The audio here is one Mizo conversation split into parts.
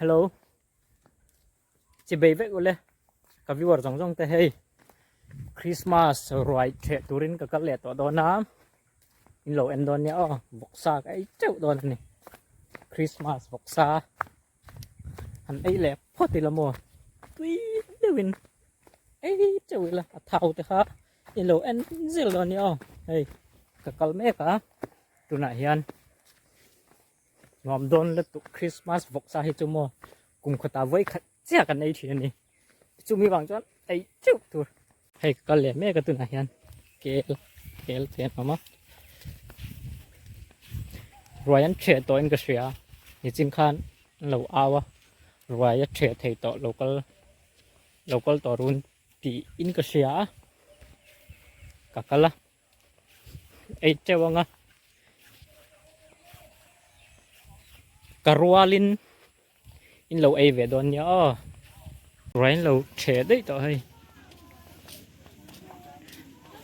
Hello. Chi bei vek ule ka viewer zawng zawng te hei Christmas ruai theh turin ka kal leh tawh dawn a in lo en dawn nia aw vawksa ka ei teuh dawn a ni Christmas vawksa han ei leh phawt ila maw tui deuhin ei teuh ila a thau te kha in lo en zel dawn nia aw hei ka kal mek a tunah hian. Nuam dawn lutuk Christmas vawksa hi chu maw kum khawtah vawi khat chiah kan ei thin a ni. Chumi vang chuan ei teuh tur. Hei ka kal leh mek a tunah hian kel kel te an awm a. Ruai an ṭheh tawhin ka hria nichin khan an lo au a ruai a ṭheh thei tawh lo kal lo kal tawh run tiin ka hria a ka kal a. Ei teuh anga ka rualin in lo ei ve dawn nia aw ruai in lo ṭheh daih tawh hei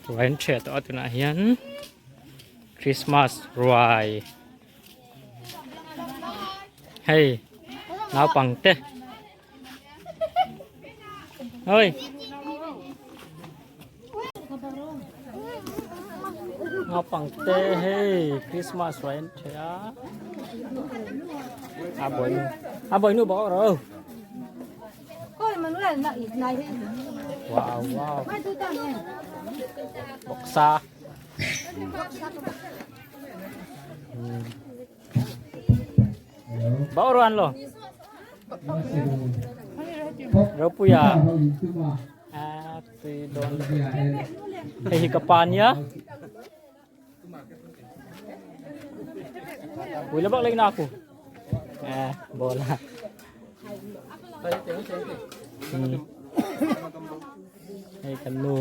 ruai an ṭheh tawh a tunah hian Christmas ruai hei naupang te. Ơi. Naupang te hei Christmas ruai an ṭheh a. A bawi nu. A bawi nu bawk ro. Wow wow. Bawksa. Bawk ro an lo. Ropuia a tui dawn hei hi ka pa nia ui la bak lek na ku à bola hei kan nu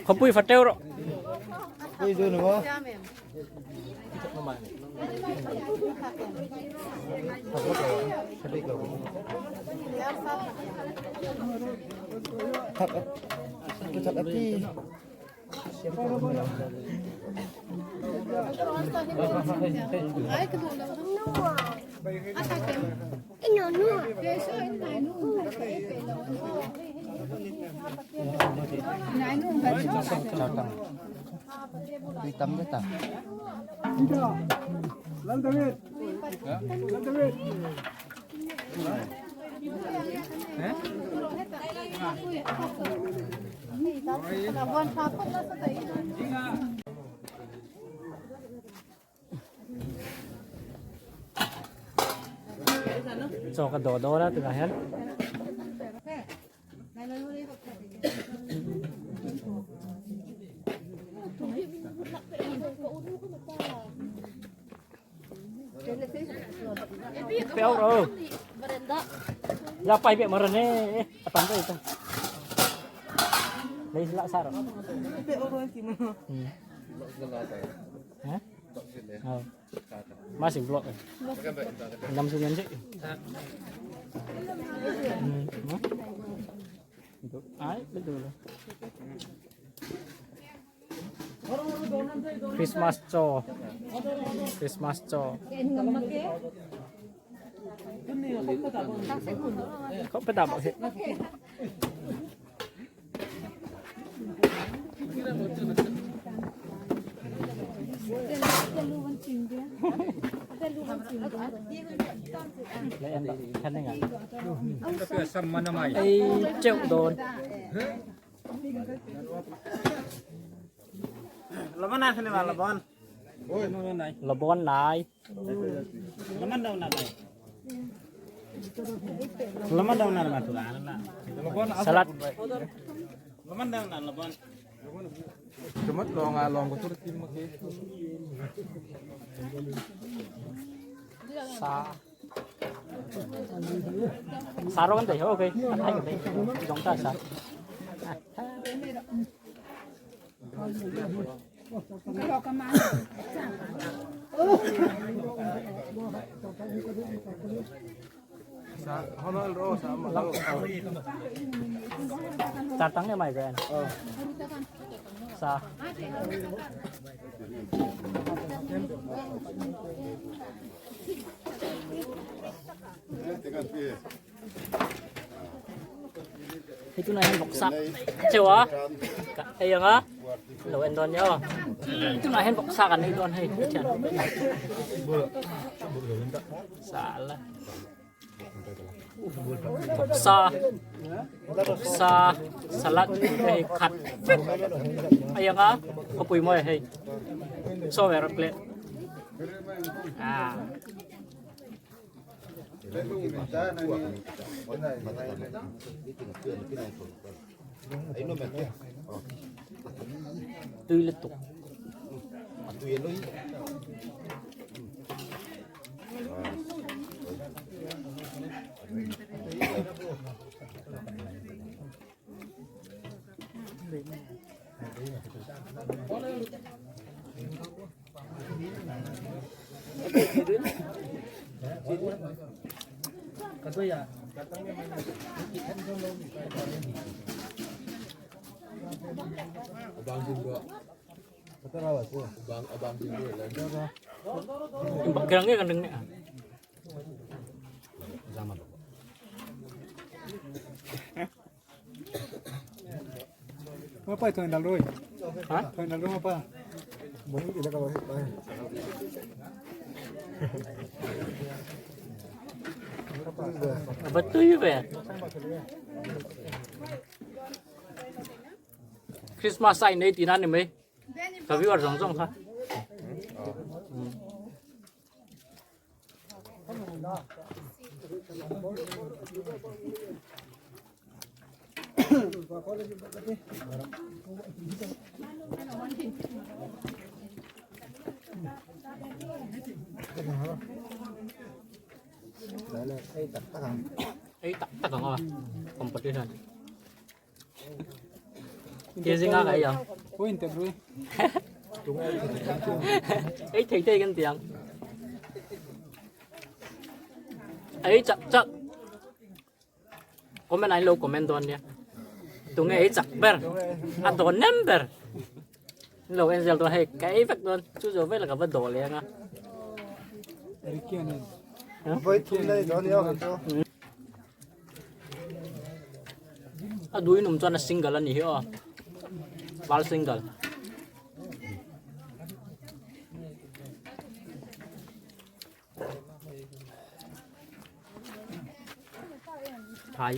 Khawpui fat teuh rawh. Chaw ka dawh dawn a tunah hian. Péo rồi. Ya pai be maran eh. Atam ka ito. Lấy lạ sao rồi. Hả? Ờ. Masih vlog eh. Năm xung anh chị. Ai, betul. Christmas chaw Christmas chaw Không phải đảm bảo hết. Ei teuh dawn. Labon nai. Salad. Sa sa ro kan thei ho okay a thai kan thei zawng ta sa. Sa tang ne mai zen. Sa. Hei tunah hian vawksa cheu a ka ei ang a lo en dawn nia aw tunah hian vawksa kan ei dawn hei thian sala vawksa vawksa salad te hei khat vek ei ang a khawpui mawi hei chaw ber plate ah. Tui lutuk. Kira nge kan ding ne. Hả? Va tui ve. Christmas ai nei tih na ni mai. Ka viewer zawng zawng kha. Ei tak tak ang a competition. Ke zinga ka ei ang. Ei thei thei kan ti ang. Ei chak chak. Comment ah in lo comment dawn nia. Tunge ei chak ber. A dawn nem ber. In lo en zel dawn hei ka ei vek dawn. Chu zo vel ka va dawh leh anga. A duin awm chuan a single a ni hi aw val single. Thai.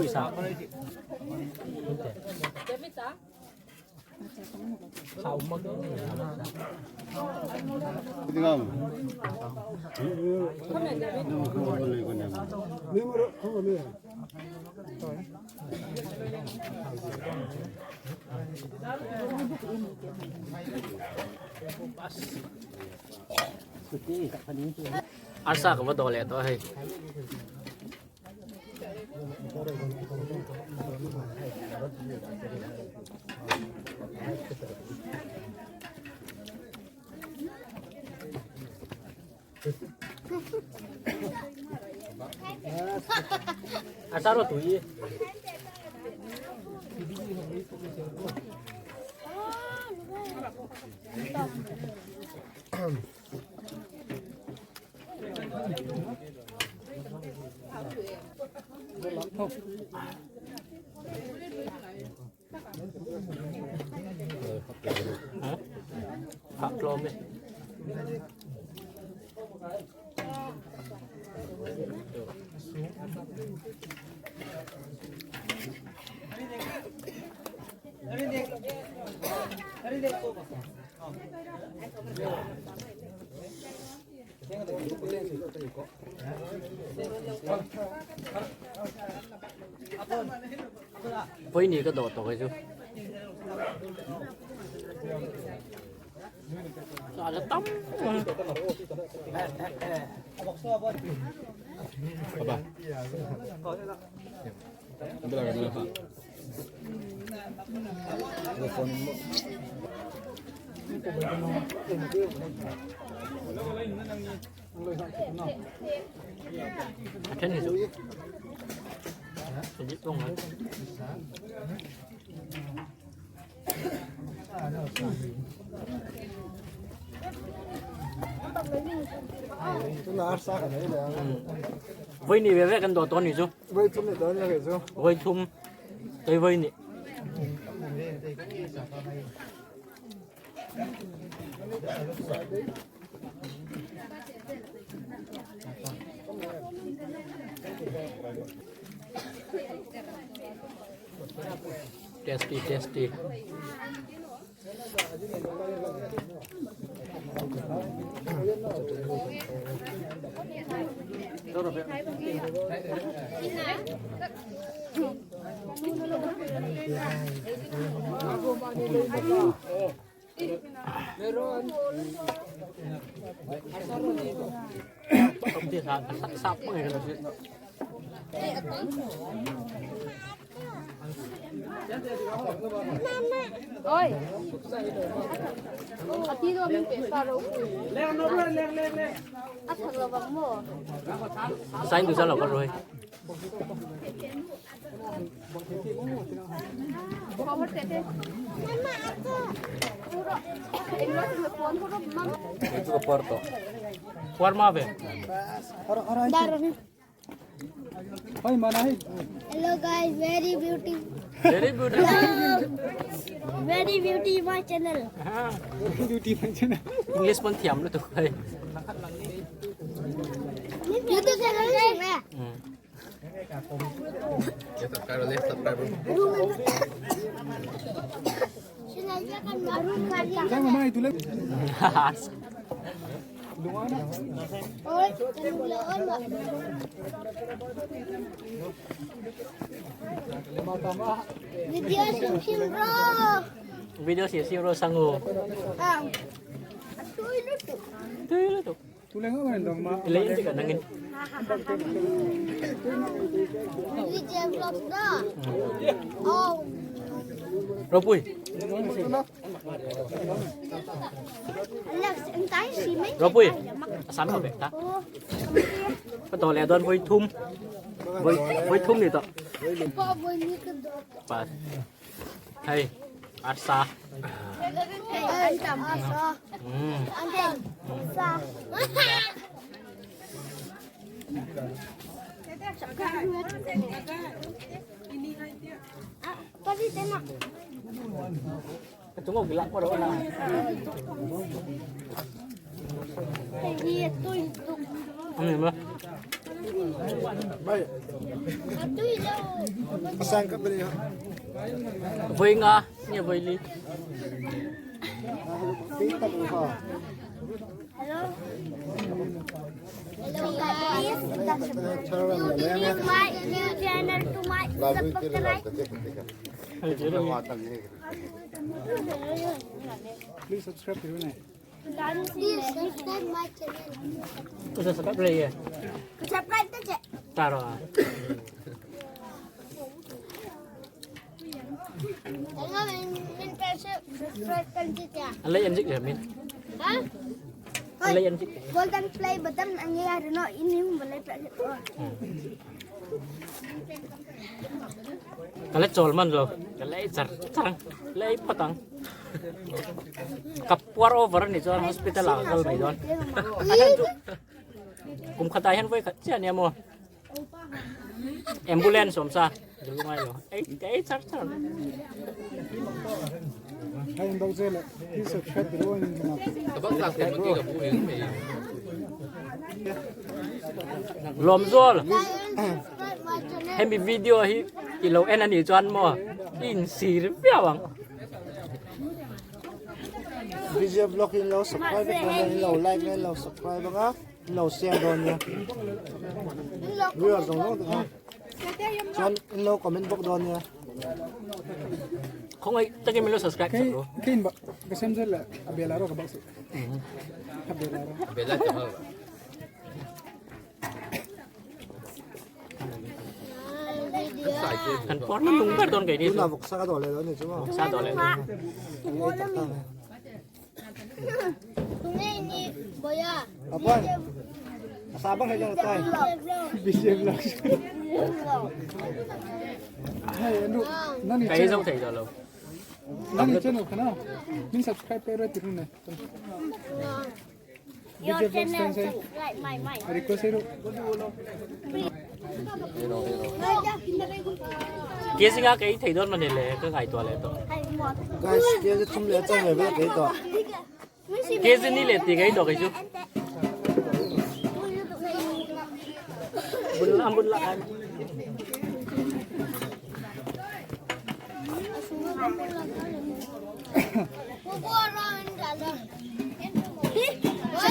Pawisa. Arsa ka va dawh leh tawh hei. Arsa ro tui. Hả? Tlawm e. Vawi ni ka dawh tawh kei chu. A tam A then hi chu a dik tawng a. Voi ni ve ve kan dawh tawh ni chu. Voi thum ni dawn kei chu. Voi thum. Toi voi ni. Tasty tasty. Oi. A ti do min pe sa ro. A thak lo bang mo. Sain tu sa lo ka roi. Puar ma ve. Hello guys, very beauty. Very beautiful. Very beauty my channel. English pon thiam lutuk hei. YouTube channel ni. Video sim sim bro. Video sim sim bro sangu. Tui lutuk. Tui lutuk. Lấy cái cả nangin. Video vlog dah. Oh. Ropui. Ropui. Sắm rồi ta. Có tổ lẻ đơn với thum. Với với thum thì tọ. Và hay arsa. Chúng ngồi lặng qua đó là. Với nga, nhà với li. Hello. Hello guys. Please my new channel to my subscribe. Please subscribe to me. Please subscribe my channel. Tôi sẽ subscribe đây. Subscribe to channel. Ta rồi. Anh lấy anh để mình. Anh lấy anh Golden play button anh nghe rồi nó in không lấy Cái lấy trộn man rồi, cái lấy chặt chặt, lấy phát tăng. Cặp war over này cho hospital là cái này rồi. Cũng khát tay hắn với khát chứ anh em mua. Ambulance som sa. Dulu mai lo. Ei, ei chặt chặt. Lom zol. Hemi video hi i lo en anih chuan maw i insir viau ang. Video vlog in lo subscribe vek dawn nia, in lo like in lo subscribe anga in lo share dawn nia. Viewer zawng zawng te kha chuan in lo comment bawk dawn nia. Khawngaih takin min lo subscribe sak ru. Kan pawr na lung ber dawn keini chu. Tuna vawksa ka dawh leh dawn ni chu maw. Vawksa dawh leh dawn. Apan. Asabang hai jang tai. Busy vlog. Cái dâu thầy giờ lâu. Your channel subscribe my my. Kia singa cái thầy đôn mà này lệ cái ngày tua lệ to. Guys, kia chu thum leh chang ve ve kei tawh. Kia sin ni lệ ti cái to cái chu. Bun la bun la.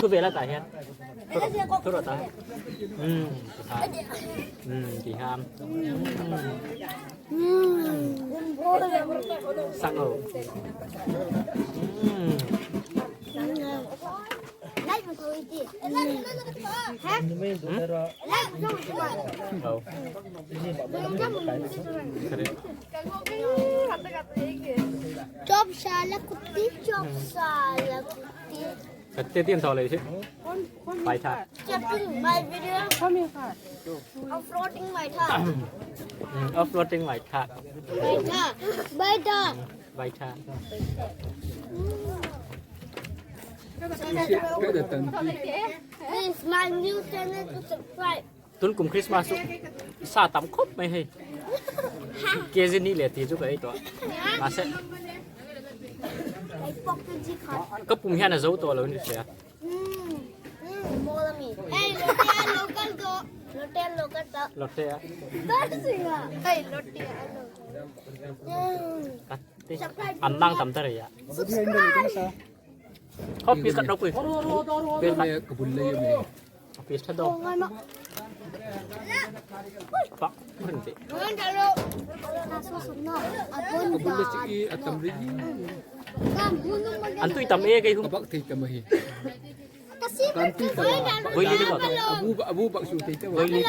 Thu ve la tah hian. Thu rawh tah. Umm umm ti ham. Sang ho. Umm. Ho. Chop sala kutti, chop sala kutti. Ka te tin thaw leh si. Pai tha. Chopping my video. Offloading my tha. Offloading my tha. My tha. My tha. Bai tha. This is my new channel to subscribe. Tun kum Christmas chu sa tam khawp mai hei. Kg ni leh tih chu ka ei tawh a. Mahse ka pum hian a zo tawh lo ni hria. Lotte a. An nang tam ta rei a. Khaw piece khat ropui. Piece khat. Piece tha daw. Pak rin ti. An tui tam e kei hum. Voi li te Voi li.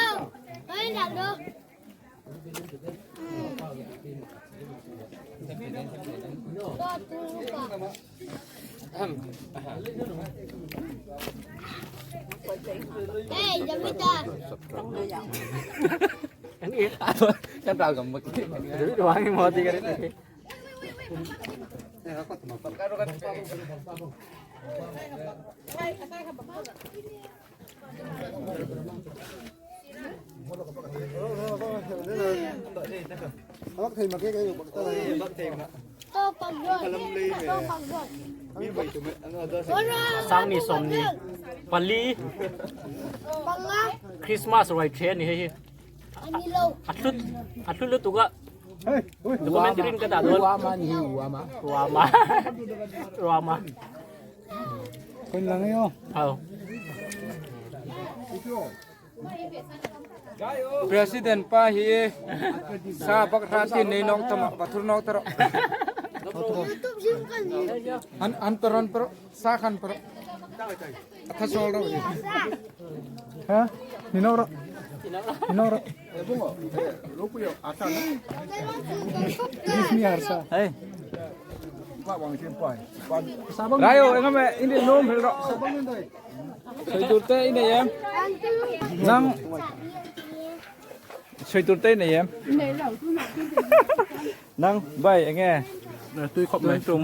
Bak thei mak e ka bak ta Sangni sawmni pali Christmas ruai the ani hei hi a hlut a hlut lutuk a documentary in ka dah dawn ruama ruama aw. President pa hi sa bak ra ti nei nok tama pathur nok taro an an peron pero sa khan pero atha sol ro ha ni ro ni ro give me arsa hey Rayo engame indi nom hel ro Soi tur te inei em Nang Soi tur te inei em Nang bai enge tui khawp mai tum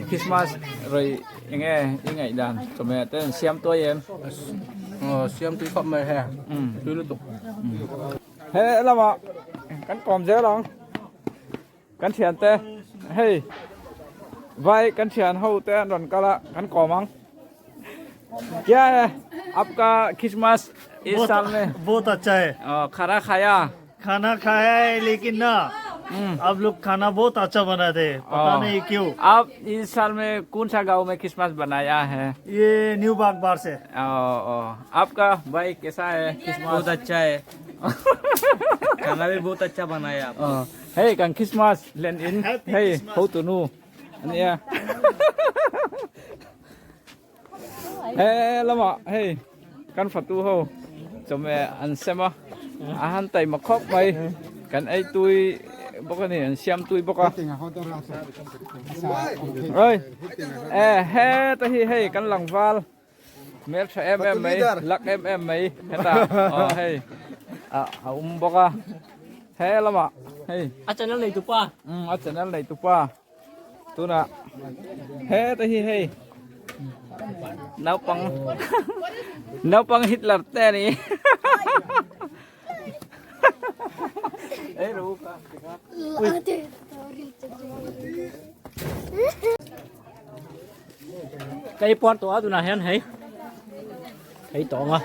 Christmas rei enge i ngaih dan chawhmeh te an siam tuai em Siam tui khawp mai he tui lutuk He lamah kan kawm zel ang Kan thian te hei vai kan thian ho te an rawn kal a kan kawm ang kya hai aapka christmas is saal mein bahut acha hai khana khaya. खाना खाया है लेकिन ना आप लोग खाना बहुत अच्छा बनाते हैं पता नहीं क्यों। आप इस साल में कौन सा गांव में क्रिसमस बनाया है? ये न्यू बाग बार से। ओ, ओ, आपका भाई कैसा है क्रिसमस? बहुत अच्छा है, खाना भी बहुत अच्छा बनाया आप। Hey kan Christmas len in hey ho tu nu ania he lama hey kan fatu ho chawhmeh an sem a a han taima khawp mai kan ei tui bawk a ni an siam tui bawk a oi e heta hi hei kan langval hmel tha em em mai luck em em mai hetah aw hei a a awm bawk a he lamah hei A channel nei tupa. Um a channel nei tupa tunah heta hi hei naupang naupang Hitler te a ni ei ro ka Cây pon tawh a tunah hian hei hei tawng a.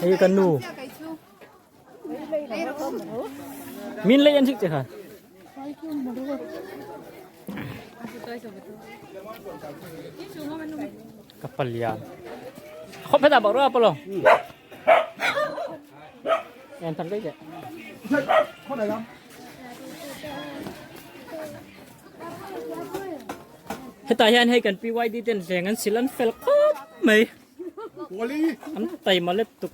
Hei kan nu. Min lei an chik che kha. Kapal lian. Khop heta bak ro apalo. En tan cái che. Hetah hian hei kan PYD ten hleng an sil an fel khawp mai. An taima let tuk.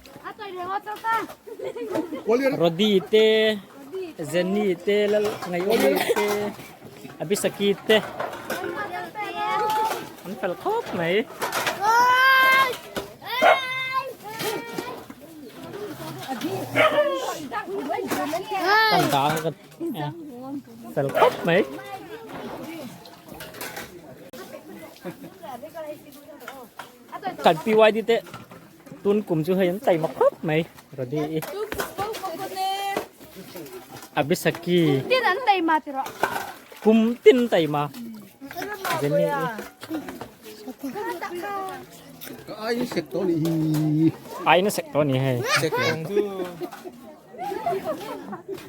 Rodi te, Jenny te, Lal Ngaihawmi te, Abisaki te an fel khawp mai. Kan dang ka fel khawp mai. Kan PYD te tun kum chu hei an taima khawp mai Rodi i Abisaki Tin an taima ti rawh. Kum tin taima Jenny i. Ai na sek tawh ni hei.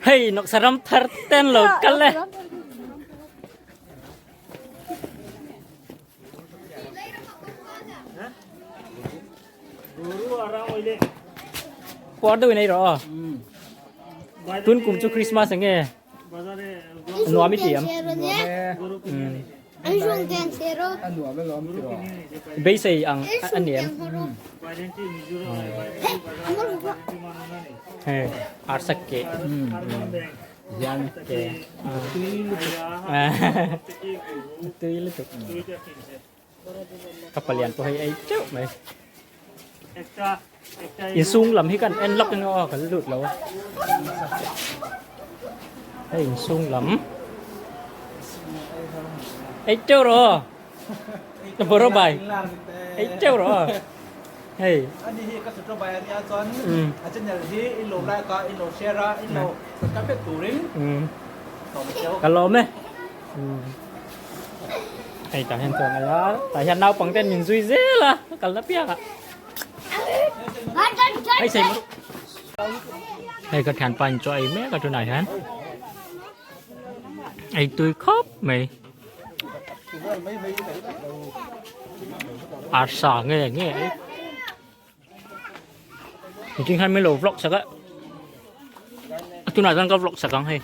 Hei noksa ram thar ten lo kal e. Puar deuh in ei rawh. Tun kum chu Christmas enge nuam i ti am. Beisei ang a ni em. Hei arsak ke. Hian ke. Tui lutuk. Ka palian pawh hei ei teuh mai. Insung lam hi kan en lawk eng aw kan lut lo a. Hei insung lam. Ei teuh rawh. Boro bai. Ei teuh rawh. Hei. Ani hi ka sutro bai ania chuan a channel hi in lo like a in lo share a in lo subscribe vek turin sawm teuh. Ka lawm e. Hei tah hian chuan a tah hian naupang ten min zui zel a ka kalna piang ah hei sei maw hei ka thianpa in chaw ei mek a tunah hian ei tui khawp mai arsa nge nge ei Niching hian min lo vlog sak a tunah chuan ka vlog sak ang hei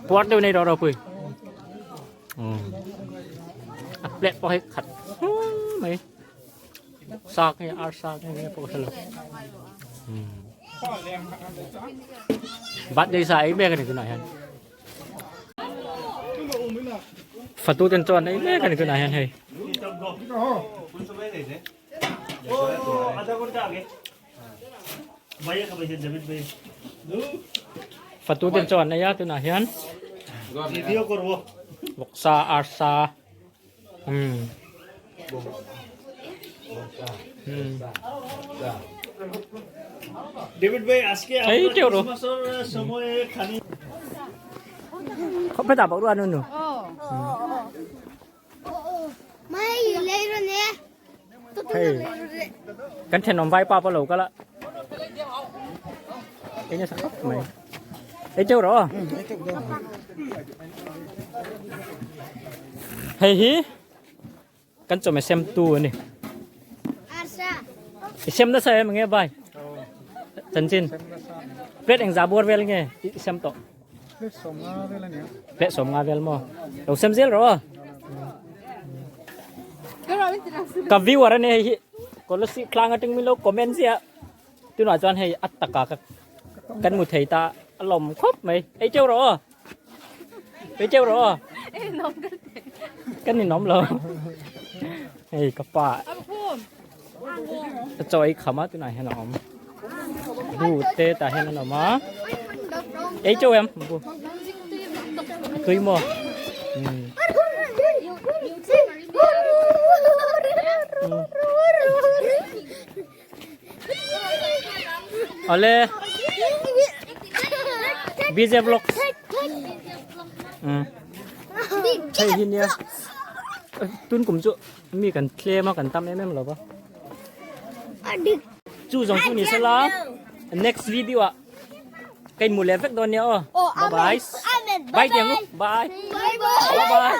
puar deuh nei ro ro pui a plate pawh hei khat mai sak nge ar sak nge nge pawh ka hrelo birthday sa ei mek a ni tunah hian. Fatu ten chuan ei mek a ni tunah hian hei. Fatu ten chuan ei a tunah hian vawksa arsa umm. David ভাই আজকে এই আমরা teuh ro. ক্রিসমাসের সময়ে খানি Kau peta bak ruan nu. Mai lấy rồi nè. Hei. Kan thenom vai pa pa lo kala. Ei na sakap mai. Ei teuh ro. Hei hi. Kan chawhmeh sem tu ani. Arsa. I sem nasa em nge bai. Chanchin. Plate eng za bawr vel nge i sem tawh. Plate 15 vel ania. Plate 15 vel maw. Lo sem zel rawh. Ka viewer ania hei hi Kolasib tlang atang min lo comment zia. Tunah chuan hei a taka ka kan hmu thei ta a lawm khawp mai. Ei teuh rawh. Ei teuh rawh. Kan inawm lo. Hei ka pa a chaw ei kham a tunah hian a awm. Bu te tah hian an awm a. Ei teuh em bu. A tui maw? Umm. Awle. BJ vlog. Umm. Hei hi nia tun kum chu mi kan tlem a kan tam em em lo va. Chu zawng chu ni sela next video ah ka inmu leh vek dawn nia aw. Bye bye. Bye tiang u. Bye. Bye bye.